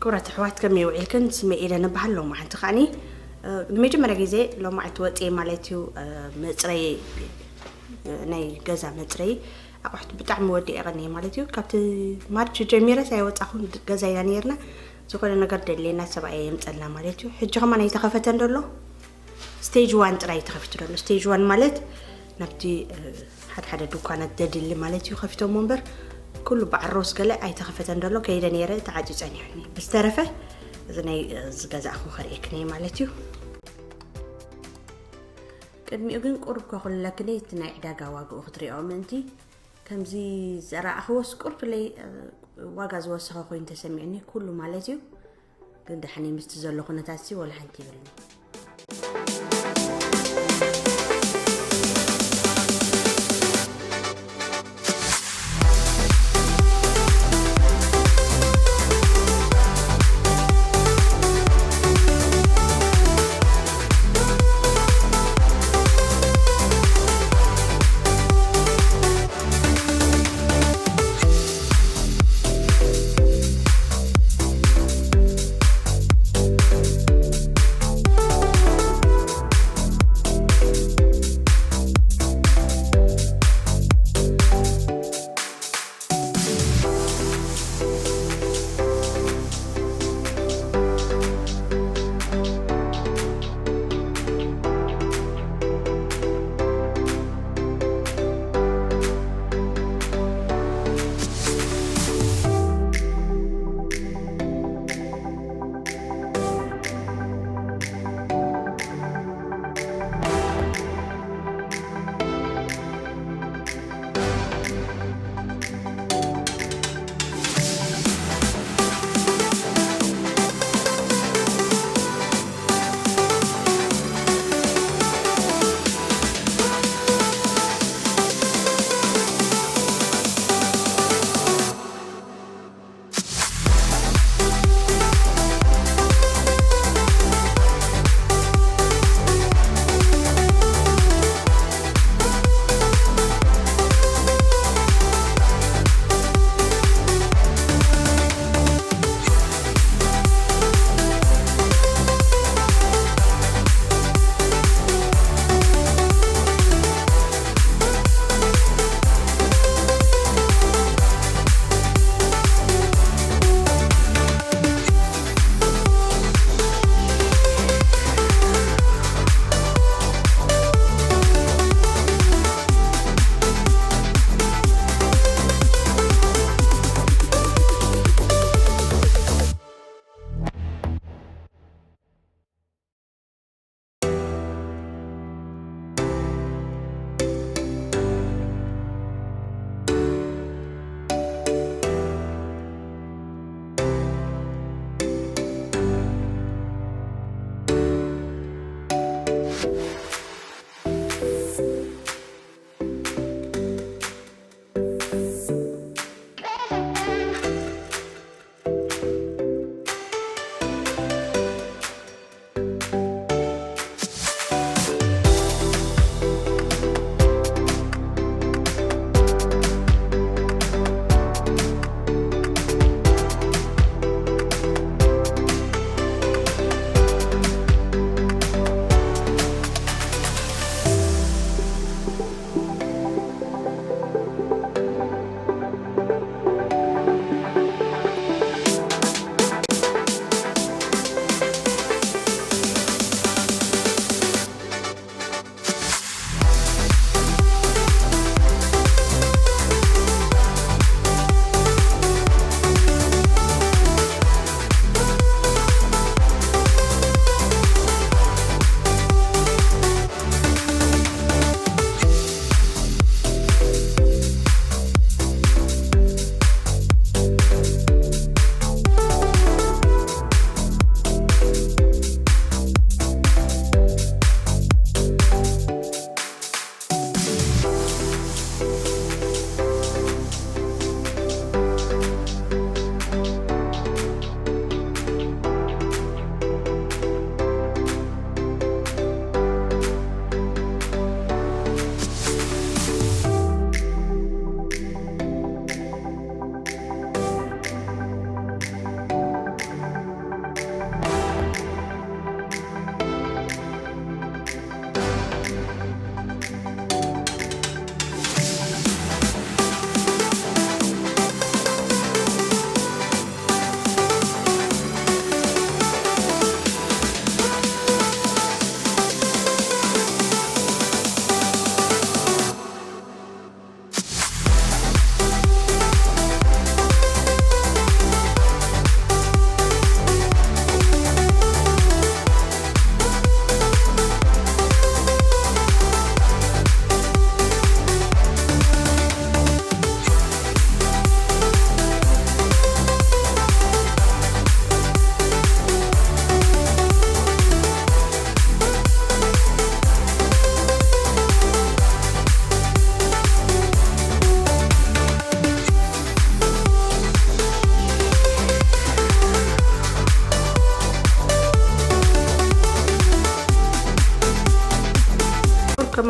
ክቡራት ኣሕዋት፣ ከመይ ውዒልክን? ስመ ኤደን እበሃል። ሎማዓንቲ ከዓኒ ንመጀመርያ ግዜ ሎማዓንቲ ወፅየ ማለት እዩ። መፅረይ ናይ ገዛ መፅረይ ኣቑሑት ብጣዕሚ ወዲኤ ቀኒየ ማለት እዩ። ካብቲ ማርች ጀሚረስ ኣይወፃኹን፣ ገዛ ኢና ነርና። ዝኾነ ነገር ደልየና ሰብኣየ የምፀልና ማለት እዩ። ሕጂ ከማን ኣይተኸፈተን ዘሎ። ስቴጅ ዋን ጥራይ ተኸፊቱ ዘሎ። ስቴጅ ዋን ማለት ናብቲ ሓደ ሓደ ድኳናት ደድሊ ማለት እዩ ከፊቶሞ እምበር፣ ኩሉ ባዕሮስ ገለ ኣይተኸፈተን ዘሎ። ከይደ ነይረ ተዓፅዩ ጸኒሑኒ። ብዝተረፈ እዚ ናይ ዝገዛእኹ ከርእየክን እየ ማለት እዩ። ቅድሚኡ ግን ቁሩብ ከኹልለክን እቲ ናይ ዕዳጋ ዋግኡ ክትሪኦ ምእንቲ። ከምዚ ዘረኣኽዎስ ቁርፍለይ ዋጋ ዝወሰኸ ኮይኑ ተሰሚዑኒ፣ ኩሉ ማለት እዩ። ግን ደሓን ምስቲ ዘሎ ኩነታት ሲ ወላ ሓንቲ ይብልኒ።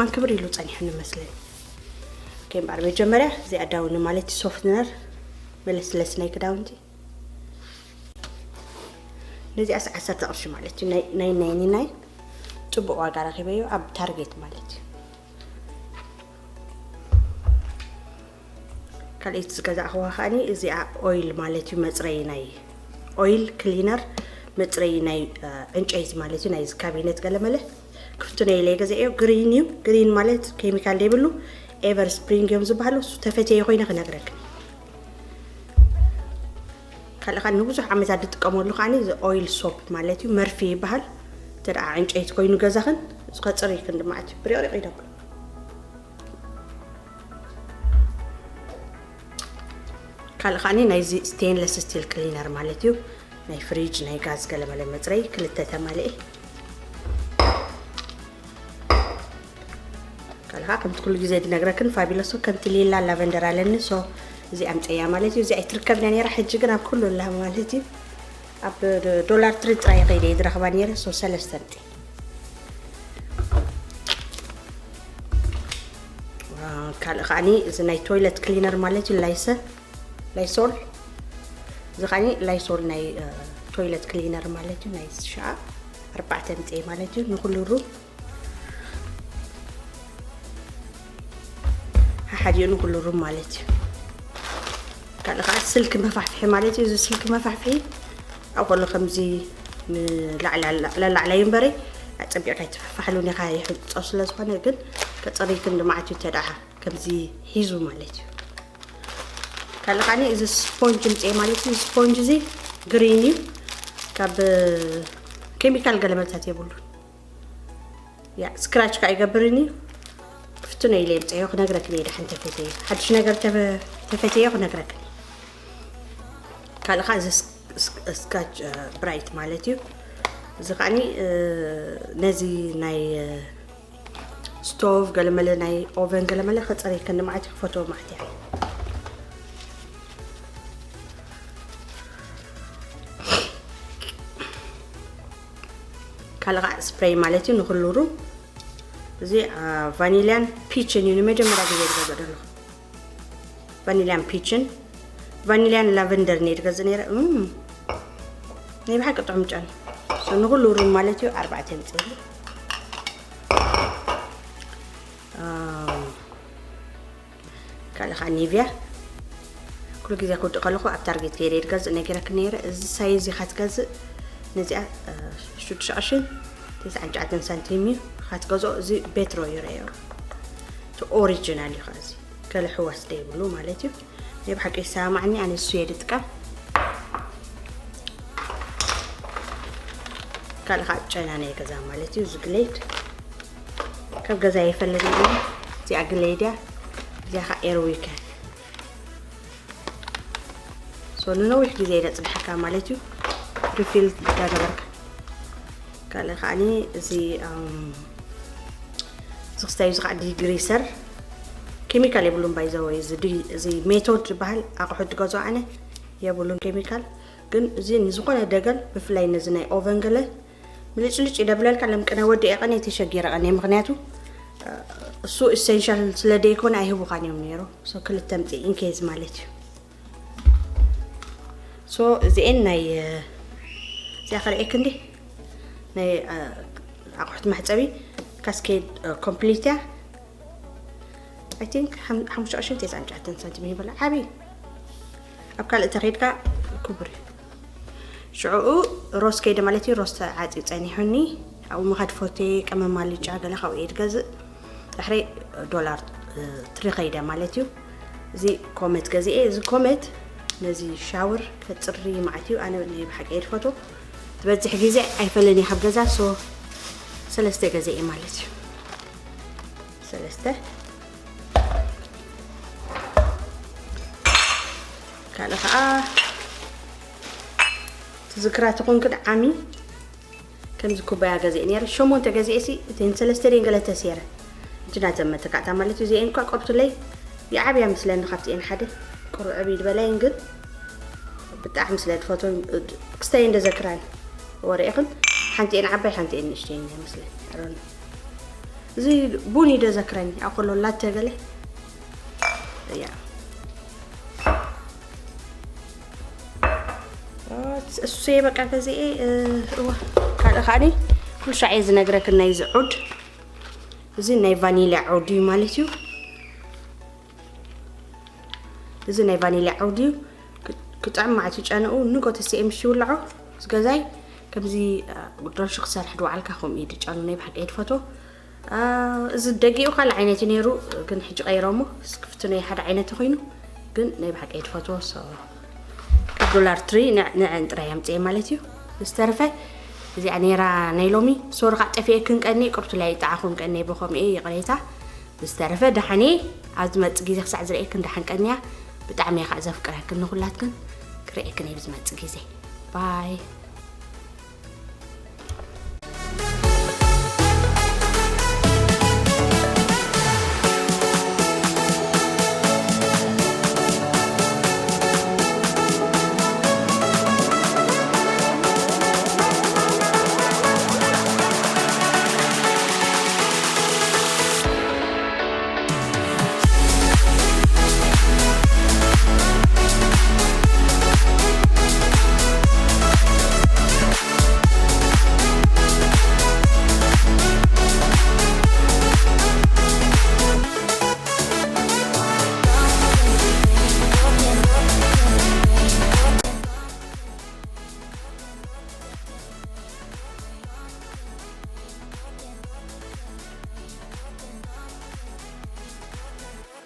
ኣንክብር ኢሉ ጸኒሑ ንመስለኒ። ኦኬ፣ እምበኣር መጀመርያ እዚኣ ዳውኒ ማለት እዩ፣ ሶፍትነር፣ መለስለሲ ናይ ክዳውንቲ። ነዚኣስ ዓሰርተ ቅርሺ ማለት እዩ። ናይ ናይ ናይ ናይ ጽቡቕ ዋጋ ረኺበዮ ኣብ ታርጌት ማለት እዩ። ካልኣይቲ ዝገዛእኽዋ ከኣኒ እዚኣ ኦይል ማለት እዩ፣ መጽረዪ ናይ ኦይል ክሊነር፣ መጽረዪ ናይ፣ እ፣ ዕንጨይቲ ማለት እዩ። ናይዚ ካቢነት ገለመለ ክፍትነ ኢለ ገዛእዮ። ግሪን እዩ። ግሪን ማለት ኬሚካል ዘይብሉ ኤቨር ስፕሪንግ እዮም ዝበሃሉ። እሱ ተፈትየ ኮይነ ክነግረክን። ካልእ ከዓ ንብዙሕ ዓመታት ዝጥቀመሉ ከኣኒ እዚ ኦይል ሶፕ ማለት እዩ፣ መርፊ ይበሃል። እንተ ደኣ ዕንጨይቲ ኮይኑ ገዛኽን፣ እዚ ከጽርይክን ድማ እቲ ብሪቕሪቕ ኢለኩም። ካልእ ከኣኒ ናይዚ ስቴንለስ ስቲል ክሊነር ማለት እዩ፣ ናይ ፍሪጅ፣ ናይ ጋዝ ገለመለ መጽረይ ክልተ ተማልኤ። ካልእ ከዓ ከምቲ ኩሉ ግዜ ዝነግረክን ፋቢሎሶ ከምቲ ሊላ ላቨንደር ኣለኒ፣ ሶ እዚ ኣምፀያ ማለት እዩ። እዚ ኣይትርከብና ነይራ፣ ሕጂ ግን ኣብ ኩሉ ኣላ ማለት እዩ። ኣብ ዶላር ትሪ ጥራይ ከይደ ዝረኽባ ነይረ፣ ሶ ሰለስተ ኣምፀ። አ፣ ካልእ ከዓኒ እዚ ናይ ቶይለት ክሊነር ማለት እዩ፣ ላይሰ፣ ላይሶል። እዚ ከዓኒ ላይሶል ናይ፣ እ፣ ቶይለት ክሊነር ማለት እዩ፣ ናይ ሻዓ ኣርባዕተ ኣምፀ ማለት እዩ፣ ንኩሉ ሩም። ሓሓዲኡ ንኩሉ ሩም ማለት እዩ። ካልእ ከዓ ስልኪ መፋሕፍሒ ማለት እዩ። እዚ ስልኪ መፋሕፍሒ ኣብ ከሎ ከምዚ ንላዕሊ፣ ላዕሊ፣ ላዕሊ እምበረይ ኣጸቢቕካ ኣይትፍሕፍሓሉን ኢኻ፣ ይሕጾ ስለ ዝኾነ፣ ግን ከጸርይክን ንመዓት እዩ፣ እንተ ደኣ ከምዚ ሒዙ ማለት እዩ። ካልእ ከዓኒ እዚ ስፖንጅ ምጽኤ ማለት እዩ። እዚ ስፖንጅ እዚ ግሪን እዩ፣ ካብ ኬሚካል ገለመታት የብሉን። ያ፣ ስክራች ከኣ ይገብርን እዩ። ክፍትኖ ኢለ የምፅአዮ ክነግረክን እየ። ደሓን ተፈተየ፣ ሓድሽ ነገር ተፈ-፣ ተፈተዮ ክነግረክን እየ። ካልእ ከኣ እዚ ስ-፣ ስ-፣ ስካች፣ እ፣ ብራይት ማለት እዩ። እዚ ከዓኒ፣ እ፣ ነዚ ናይ፣ እ፣ ስቶቭ ገለመለ፣ ናይ ኦቨን ገለመለ ከፀርየከኒ መዓት እዩ፣ ክፈትዎ መዓት እያ። ካልእ ከዓ ስፕሬይ ማለት እዩ ንኩሉ ሩም። እዚ፣ አ፣ ቫኒልያን ፒችን እዩ ንመጀመርያ ግዜ ዝገዝኦ ዘለኹ። ቫኒልያን ፒችን፣ ቫኒልያን ላቨንደር እየ ዝገዝእ ነይረ። እም፣ ናይ ብሓቂ ጥዑም ጨና። ሶ ንኩሉ ሩም ማለት እዩ ኣርባዕተ የምፅእ። ኣም፣ ካልእ ከዓ ኒቭያ። ኩሉ ግዜ ክውድእ ከለኹ ኣብ ታርጌት ከይደ እየ ዝገዝእ ነጊረኪ ነይረ። እዚ ሳይዝ ኢኻ ትገዝእ። ነዚኣ፣ እ፣ ሽዱሽተ ቅርሽን ተስዓን ትሽዓተን ሳንቲም እዩ። ኢኻ ትገዝኦ። እዚ ቤትሮ እዩ፣ ረዮ። እቲ ኦሪጂናል እዩ። ከዚ ገለ ሕዋስ ዘይብሉ ማለት እዩ። ናይ ብሓቂ ይሰማማዓኒ፣ ኣነ እሱ እየ ዝጥቀም። ካልእ ከዓ ጨና ናይ ገዛ ማለት እዩ። እዚ ግሌድ ካብ ገዛ ይፈለግ እዩ። እዚኣ ግሌድ እያ። እዚኣ ከዓ ኤርዊከ። ሶ ንነዊሕ ግዜ የጽንሐካ ማለት እዩ፣ ሪፊል እንዳገበርካ። ካልእ ከዓኒ እዚ፣ እም፣ እዚ ክስታይ እዚ ከዓ ዲግሪሰር፣ ኬሚካል የብሉን ባይ ዘ ወይ። እዚ ዲ-፣ እዚ ሜቶድ ዝበሃል ኣቑሑት ትገዝኦ ኣነ የብሉን ኬሚካል። ግን እዚ ንዝኾነ ደገል፣ ብፍላይ ነዚ ናይ ኦቨን ገለ ምልጭልጭ ይደብለልካ፣ ለምቅነ ወዲ ኤቐነ ተሸጊረ ቀነ፣ ምኽንያቱ፣ እ፣ እሱ ኢሴንሻል ስለ ደይኮነ ኣይህቡኻን እዮም ነይሩ። ሶ ክልተ ምጽእ ኢንኬዝ ማለት እዩ። ሶ እዚኤን ናይ፣ እ፣ እዚኣ ከርእየክ እንዲ ናይ፣ እ፣ ኣቑሑት መሕጸቢ ካስኬድ፣ እ፣ ኮምፕሊት እያ። I think ሓም-፣ ሓሙሽተ ቅርሽን ተስዓን ትሽዓተን ሳንቲም ይበላ። ዓብዪ። ኣብ ካልእ ተኸይድካ ክቡር እዩ። ሽዑኡ ሮስ ከይደ ማለት እዩ። ሮስ ተዓፅዩ ፀኒሑኒ። ኣብኡ ምኻድ ፎቴ፣ ቀመም ኣልጫ ገለ ካብኡ እየ ዝገዝእ። ድሕሪ ዶላር፣ እ፣ ትሪ ከይደ ማለት እዩ። እዚ ኮመት ገዚኤ። እዚ ኮመት ነዚ ሻወር ከፅሪ መዓት እዩ። ኣነ ናይ ብሓቂ እየ ዝፈትዎ። ዝበዝሕ ግዜ ኣይፈልን እየ ካብ ገዛ። ሶ ሰለስተ ገዚኤ ማለት እዩ። ሰለስተ። ካልእ ከዓ ትዝክራ ትኹንክን ዓሚ ከምዚ ኩባያ ገዚኤ ነይረ። ሸሞንተ ገዚኤ ሲ እተን ሰለስተ ደን ገለ ተሴረ። እጅና ዘመተካዕታ ማለት እዩ። እዚኤን እኳ ቆብቱለይ ይዓብያ ምስለኒ ካብቲኤን ሓደ ቁሩብ ዕብይ ዝበላየን ግን ብጣዕሚ ስለ ትፈትወን ክስተየን ደዘክራን ወረኤኽን ሓንቲኤን ዓባይ ሓንቲኤን ንእሽተይን እየ ምስለኒ። I don't know። እዚ ቡን ይደዘክረኒ ኣብ ከሎ ላተ ገለ እያ። እሱ የበቃ ገዚኤ። እዋ፣ ካልእ ከዓኒ ኩሉ ሻዕ እየ ዝነግረክን ናይዚ ዑድ። እዚ ናይ ቫኒላ ዑድ እዩ ማለት እዩ። እዚ ናይ ቫኒላ ዑድ እዩ። ክጥዕም ማለት እዩ ጨንኡ። ንጎ ተስኤ ምሽ ይውልዖ። ዝገዛይ ከምዚ ዶልሽ ክሰርሕ ድዋዓልካ ከምኡ እዩ ድጨኑ። ናይ ብሓቂ እየ ድፈትዎ። እዚ ደጊኡ ካልእ ዓይነት እዩ ነይሩ፣ ግን ሕጂ ቀይሮሞ። እስክፍትነይ ሓደ ዓይነት ኮይኑ ግን ናይ ብሓቂ እየ ድፈትዎ። ሶ ዶላር ትሪ ንዕን ጥራይ ኣምፅኤ ማለት እዩ። ዝተረፈ እዚኣ ነይራ ናይ ሎሚ። ሶሪ ካብ ጠፊኤክን ቀኒ ቅርቱ ላይ ጣዕኹም ቀኒ ብኸምኡ ይቕሬታ። ዝተረፈ ደሓኔ ኣብ ዝመጽእ ግዜ ክሳዕ ዝርእየክን ደሓን ቀንያ። ብጣዕሚ እየ ከዓ ዘፍቅረክን ንኹላትክን። ክርእየክን እየ ብዝመጽእ ግዜ። ባይ።